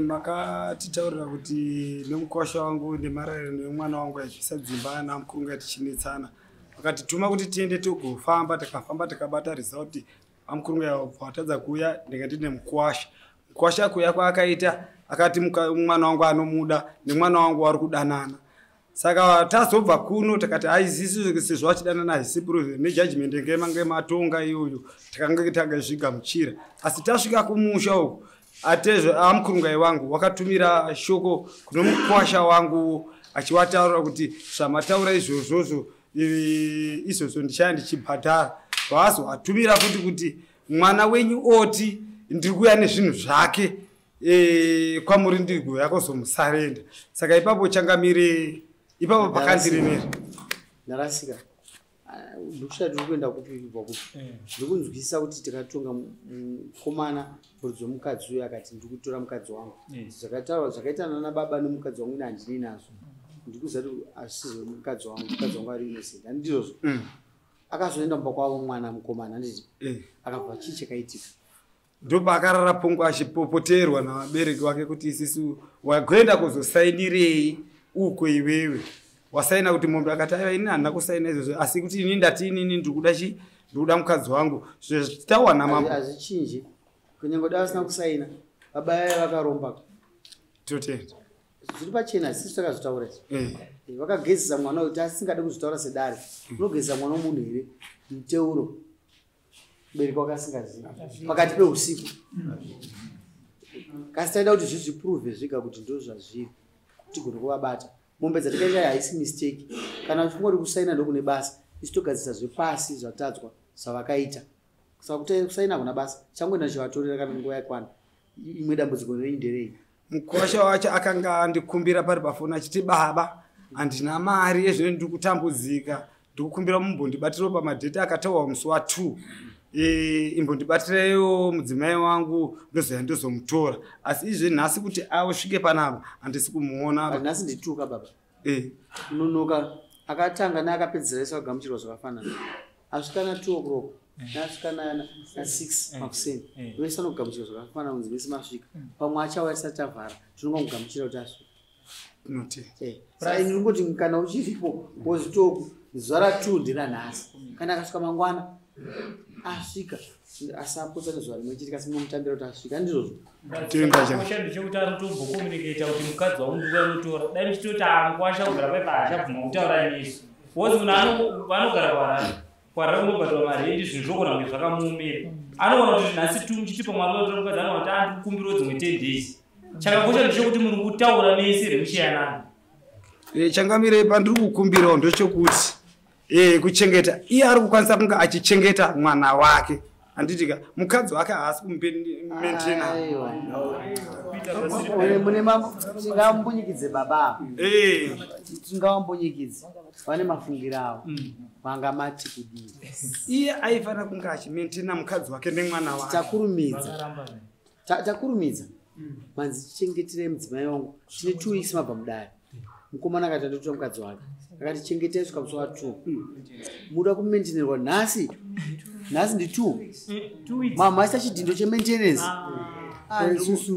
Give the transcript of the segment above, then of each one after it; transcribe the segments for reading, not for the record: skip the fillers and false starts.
Makatitaurira kuti nemukwasha wangu nemarariro emwana wangu aibvisa dzimba namukurunga tichinetsana, vakatituma kuti tiende togofamba. Tikafamba, tikabata result. Amukurunga wabva watadza kuuya. Ndinga ndine mukwasha. Mukwasha kuuya kwaakaita, akati mwana wangu anomuda, nemwana wangu wari kudanana. Saka tazobva kuno, takati haizisi sezvo vachidanana, haisi prove nejudgment ngemange matonga iyoyo. Takange tangazvigamuchira, asi tasvika kumusha uku, atezvo amukurungai wangu wakatumira shoko kuno mukwasha wangu achiwataura kuti zvamataura izvozvozvo, izvozvo ndichaya ndichibhadhara. Vazoatumira futi kuti mwana wenyu oti ndiri kuuya nezvinhu zvake kwamuri, ndiri kuuya kuzomusarenda. Saka ipapo, changamire, ipapo pakandiremera. Ndarasika. Ah, ndikushaya tiri kuenda kupi, kubva kupi. Ndiri kunzwisisa kuti tikatonga mukomana muridzi wemukadzi uyu akati ndiri kutora mukadzi wangu. Zvakataurwa zvakaitana nababa nemukadzi wangu, ine handinei nazvo. Ndiri kuziva kuti asizvo mukadzi wangu, mukadzi wangu ari innocent, handizvozvo? Akazoenda mumba kwavo mwana mukomana, handiti? Akabva, chii chakaitika? Ndopaakarara pungu achipopoterwa navabereki vake kuti isisu wagoenda kuzosainirei uko, iwewe wasaina kuti mombe? Akati aiwa, ini handina kusaina izvozvo, asi kuti ini ndati inini ndiri kuda chi ndiri kuda mukadzi wangu. Zvitawana mambo. Hazvichinji, kunyange dai vasina kusaina, baba yaya vakaromba. Totenda. Zviri pachena, sisi takazvitaura izvi. Vakagezesa mwana uyu, tasingade kuzvitaura sedare. Unogezesa mwana womunhu here muteuro, mubereki wakasingazivi, pakati peusiku? Kasi taida kuti zvizviprove zvega kuti ndo zvazviri, tigone kuvabata. Mombe dzatikaita haisi mistake. Kana uchifunga kuti kusaina ndokune basa, isu togadzisa zvepasi zvatadzwa zvavakaita. Saka kuti kusaina hakuna basa, changoenda chivatorera kana nguva yakwana. Imwe dambudziko renyu nderei? Mukwasha wacho akanga andikumbira pari pafoni achiti, "Baba, handina mari yezvino, ndiri kutambudzika, ndikukumbira mumbondibatirawo pamadheti akataurwa musi wa2, imbondibatireiwo mudzimai wangu, ndozoya ndozomutora." Asi izve nhasi kuti ausvike panapa, handisi kumuona. Nhasi ndituka baba. Kunonoka akatanga neakapedzisira ese akagamuchirwa zvakafanana. Asvika na2 o'clock neasvika na6 makuseni, vese vanogamuchirwa zvakafanana, kunzi vese masvika. Pamwe achauya tisati tavhara, tinongomugamuchira kuti asvika. Noti. Saka ini ndingoti kana uchiripo wozitoku zuva ra2 nderanhasi. Kana akasvika mangwana, asvika, asapotsa nezuva rimwe chete, kasi munomutambira kuti asvika, handizvozvo? Tenda cha. Chakosha ndechekuti ari kutombokomuniketa kuti mukadzi wangu ndikuanotora. Dai muchitoti anguwasha kugara paipa, achabvuma kutaura nesu. Wozi munhu vanogara kuHarare, kuHarare kunobhadharwa marendi, zvinhu zvogona kunge zvakamuomera. Anogona kuti nhasi tu muchitipa mwana unotora mukadzi, anogona kuti andikukumbirawo dzimwe 10 days. Chakakosha ndechekuti muri kutaura mese remuchiyanana. Changamire, pandiri kukumbirawo ndechekuti kuchengeta, iye ari kukwanisa kunge achichengeta mwana wake, handitika? Mukadzi wake haasi kumumaintaina. Aiwa. Mune tingavambunyikidze baba ava. Tingavambunyikidze, vane mafungiro avo, vanga mati kudii? Iye aifanira kunge achimaintaina mukadzi wake nemwana wake. Takurumidza. Takurumidza, manzi chengeterei mudzimai wangu. Tine 2 weeks mabva mudare. Mukomana akati andotora mukadzi wake, akati chengetai svika musi wa2. Muda kumaintainerwa nhasi? Nhasi ndi 2, mama aisa chidhindo chemaintenance. Ah,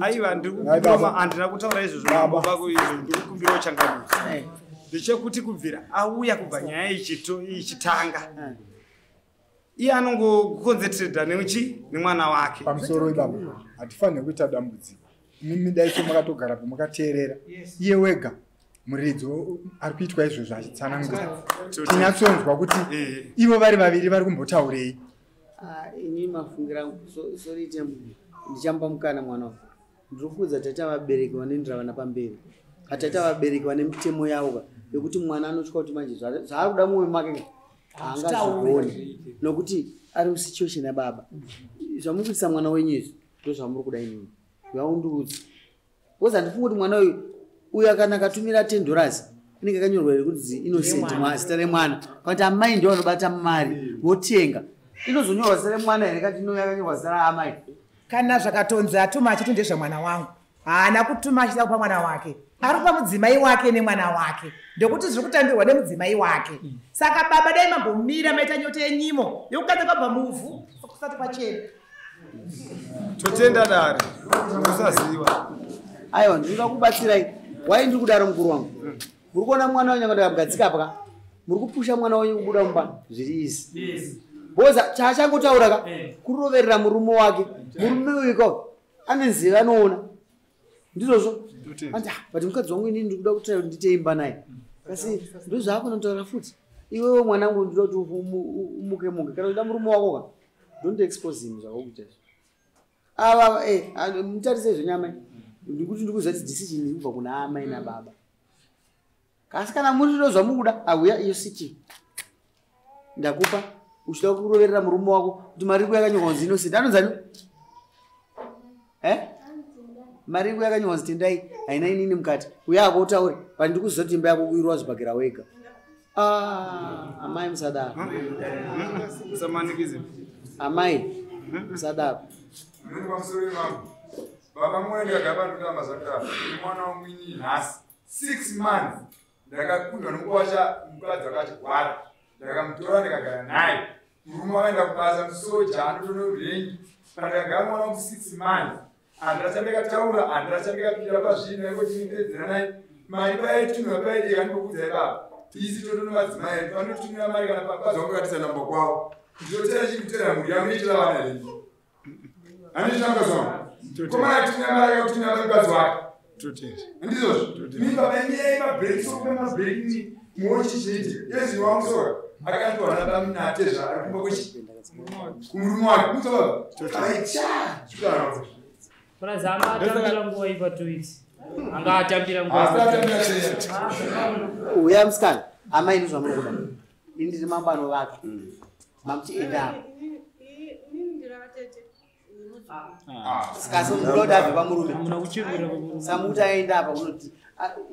Aiwa, ndiri kukumbira, handina kutaura izvozvo baba. Izvo ndiri kukumbirawo, changamire, ndechekuti kubvira auya, kubva nyaya ichitanga, iye anongoconcentrata neuchi nemwana wake. Pamusoro ibaba, hatifaniri kuita dambudziko. Mimi dai so makatogarapo makateerera iye wega muridzi ari kuitwa izvozvo achitsanangura, tinyatsonzwa kuti ivo vari vaviri vari kumbotaurei. Ah, ini mafungira angu, sorry Tembo, ndichamba mukana mwana wangu. Ndiri kuudza taita vabereki vanoendera vana pamberi, kataita vabereki vane mitemo yavo ka, yekuti mwana anotya kuti manje zvaari kuda mumwoyo make ka haangazvigoni nokuti ari musituation yababa. Zvamuri kuitisa mwana wenyu izvi ndo zvamuri kuda inini yaundiudza, because handifungi kuti mwana uyu uyu akana akatumira $10 inenge yakanyorwa here kuti Innocent, zita remwana, kana kuti amai ndio vanobata mari votenga, inozonyorwa zita remwana here kati ino yakanyorwa zita raamai? Kana zvakatonzi atuma achiti ndezvemwana wangu, haana kutuma achida kupa mwana wake, ari kupa mudzimai wake nemwana wake, ndokuti zviri kutambirwa nemudzimai wake. Saka baba, dai mambomira maita nyoto yenyimo yokukadza kwabva muvhu kusati kwachena. Totenda dare, usaziva. Aiwa, ndinoda kubatsirai. Wai ndiri kudaro mukuru wangu. Muri kuona mwana wenyu akamugadzika apa ka? Muri kupusha mwana wenyu kubuda mumba zviri izi. Boza chaachangotaura ka kuroverera murume wake. Murume uyu ka ane nzeve anoona. Ndizvozvo. Anti but mukadzi wangu inini ndikuda kuti ndite imba naye. Kasi ndozvaakunotaura futi. Iwewe mwanangu ndinoda kuti umuke muke. Kana uchida murume wako ka don't expose him zvakakuita izvo. Ava mutarise zvenyama. Ndikuti ndikuziva kuti decision iri kubva kuna amai nababa. Kasi kana muri ndo zvamukuda auya iyo siti. Ndakupa uchida kuroverera murume wako kuti mari yako yakanyorwa kunzi Innocent. Anonzani? Mari yako yakanyorwa kunzi Tendai haina inini mukati. Uya ako utaure but ndikuziva kuti imba yako kuirwa zvibhakera wega. Amai musadaro. Musamanikize. Amai musadaro. Munhu pamusoro wevangu. Baba mwana ndakagara ndotamba zvakadaro. Mwana wangu ini nhasi 6 months ndakakundwa nokuwasha mukadzi akachigwara. Ndakamutora ndikagara naye. Murume wakaenda kubasa musoja anotonorengi. Pandakagara mwana wangu 6 months. Handira chandakataura, handira chandakapira pazvinhu aingoti ndedzera naye. Mari paitunwa paideka ndinokuudzai baba. Isi totono madzimai edu vanotumira mari kana mukadzi wangu akatisa namba kwavo. Ndinotera chikutera mhuri yangu inoitira vana rengi. Handiti mukadzi wangu. Komana atumira mari akakutumira mari mukadzi wake. Ndizvozvo. Mimi baba inyaya yemabreak sokupa mabreak ni muochichiiti. Yezi wangu soka akandiwa nabamnatezva ari kumba kwechi kumurume wake. Mudzo baba. Aicha. Chikutaura. Prazama atambira nguva ipa 2 weeks. Anga atambira nguva. Asatambira sei. Uya musikana, amai ndizvo zvamunokuda. Ini ndiri mambo anovaka. Mamuchienda apa. Kasi munoda abve pamurume. Hamuna kuchirwira pamurume. Samuti aenda apa unoti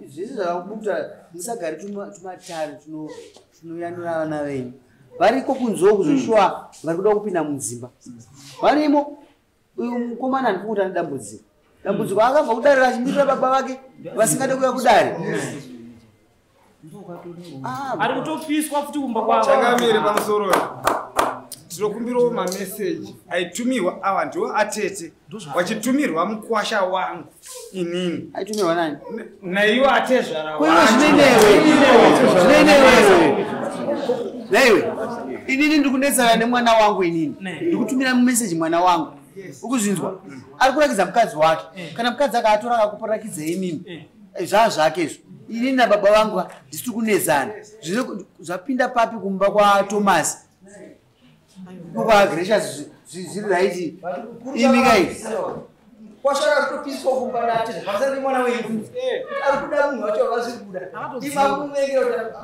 zvese zvakakubuta musagare tumatare tunoyanura vana venyu. Variko kunze kuzoshuwa vari kuda kupinda mudzimba. Varimo. Uyu mukomana handifuni kuti ane dambudziko. Dambudziko akabva kudare achimirira baba vake vasingade kuuya kudare. Ari kutopiswa futi kumba kwavo. Changamire pamusoro. Tinokumbirawo mameseji aitumirwa awa ndiwo atete wachitumirwa mukwasha wangu inini. Aitumirwa nani? Naiwo atezvara wangu. Zvinenewe. Naiwe. Inini ndiri kunetsana nemwana wangu inini. Ndikutumira meseji mwana wangu. Ukuzvinzwa? Ari kurakidza mukadzi wake. Kana mukadzi akatora akakurakidza inini. Zvaa zvake izvo. Inini nababa vangu ndisiri kunetsana. Zvapinda papi kumba kwaThomas? Kwa Gracious zviri right. Imi kai. Kwashara kutopiswa kumba nati pamusana pemwana wenyu. Ari kuda munhu wacho vasiri kuda. Ima kumengera kuti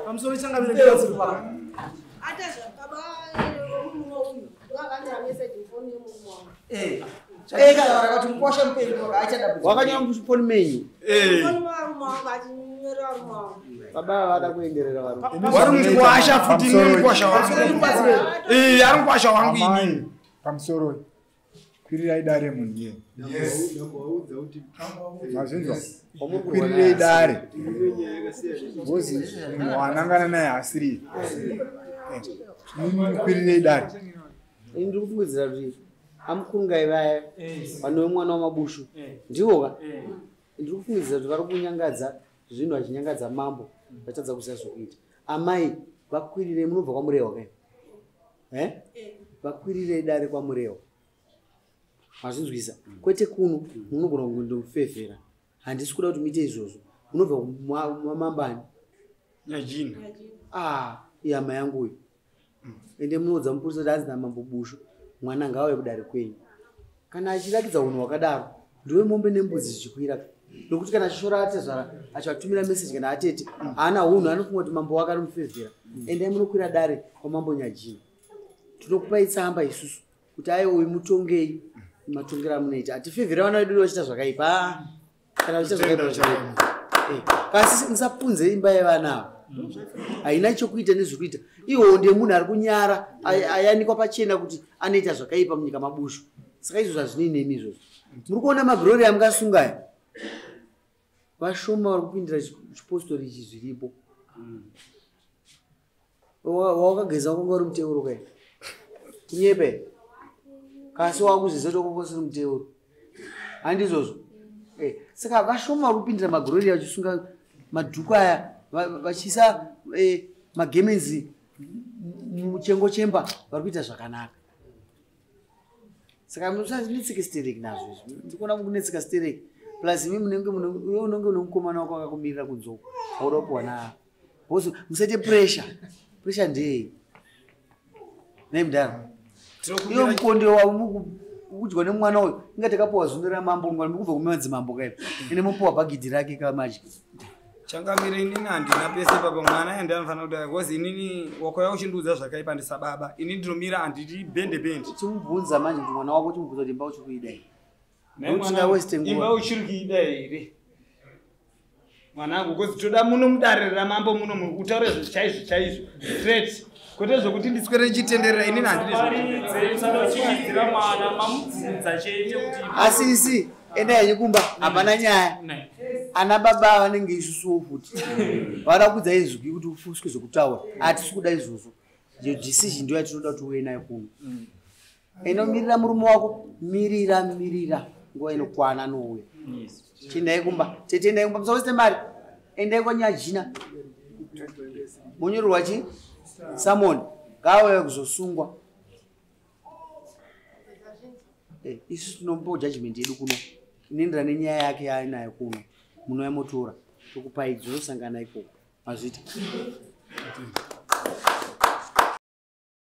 pamusoro changamire ndibatsirwa. Atezva baba wemurume uyu ndovakanyora message mufoni yemurume wangu. Eka kuti mukwasha mupenyu achada. Wakanyora mufoni menyu. Mufoni wemurume wangu achinyora murume wangu. Baba vada kuenderera varume. Vari mukwasha futi ini mukwasha wangu. Ari mukwasha wangu ini. Pamusoro kwirirai dare munhu iye. Yes. Mazvinzwa. Kwirirai dare. Ngozi munhu wanangana naye asiri. Kwirirai dare. Ini ndiri kufungidzira kuti amukurungai vaya vanove mwana wamabushu ndivo ka? Ndiri kufungidzira kuti vari kunyangadza zvinhu vachinyangadza mambo vachitadza kuziva zvokuita. Amai vakwirirei munobva kwaMurewa kai? Vakwirirei dare kwaMurewa. Mazvinzwisa. Kwete kuno munogona kundofevhera. Handisi kuda kuti muite izvozvo. Munobva kumamambani. Nyajina. Ihama yangu uyu. Ende munoudza mupurisa kuti hanzi namambo Bushu mwana ngaauye kudare kwenyu. Kana achiratidza unhu hwakadaro ndiwe mombe nembudzi zvichikwira. Nokuti kana achishora atezvara achivatumira meseji kana atete haana unhu anofunga kuti mambo wake anomufevhera. Endai munokwira dare kwamambo Nyajina. Tinokupai tsamba isusu kuti aiwa uyu mutongei matongero amunoita. Hatifevhera vana vedu vachiita zvakaipa. Kana vachiita zvakaipa. Kasi musapunze imba yevana ava. Haina chokuita nezvekuita. Iwo ndiye munhu ari kunyara ayanikwa pachena kuti anoita zvakaipa munyika mabushu. Saka izvo zvazvinei nemi izvozvo. Muri kuona magirori amungasungaya. Vashoma vari kupindira chipostori ichi zviripo. Wakageza wakanga uri muteuro kai? Kunyepe. Kasi wakuzviziva kuti wakanga usiri muteuro. Handizvozvo. Saka vashoma vari kupindira magorori vachisunga madhuku aya vachiisa magemenzi muchengo chemba vari kuita zvakanaka. Saka musanetseke stereki nazvo izvi. Ndikuona mukunetseka stereki. Plus imi munenge iwe unenge une mukomana wako akakumirira kunzoko. Hauda kupiwa na. Because musaite pressure. Pressure ndeyei? Nei mudhara? Iwe mukonde kudya nemwana uyu inga takapuwa zunde ramambo ngwani mukubva kumadzimambo kaipa ende mopuwa bhagidhi rake kamadya. Changamire inini handina pese papa mwana ende anofanira kudai because inini wakauya uchindiudza zvakaipa ndisababa inini ndinomira handiti bhende bhende. Chimubvunza manje kuti mwana wako chimubvunza kuti imba uchiri kuida here? Imba uchiri kuida here mwanangu? Because toda muno mudare ramambo muno utaure chaizvo chaizvo straight kwete zvokuti ndiswere ndichitenderera inini handidi. Asi isi endai henyu kumba hapana nyaya. Ana baba vanenge isusuwo futi vada kudza izwi kuti ufuswe zvekutaura hatisi kuda izvozvo. Iyo decision ndiyo yatinoda kuti uve nayo kuno. Inomirira murume wako, mirira mirira nguva inokwana anouya. Chiendai kumba, tete endai kumba musawaste mari. Endai kwanyajina monyorerwa chi summon ngaauye kuzosungwa. Isu tinomupawo judgment yedu kuno inoenderana nenyaya yake yaainayo kuno. Munouya motora tokupai dzinosangana ikoko. Mazvita.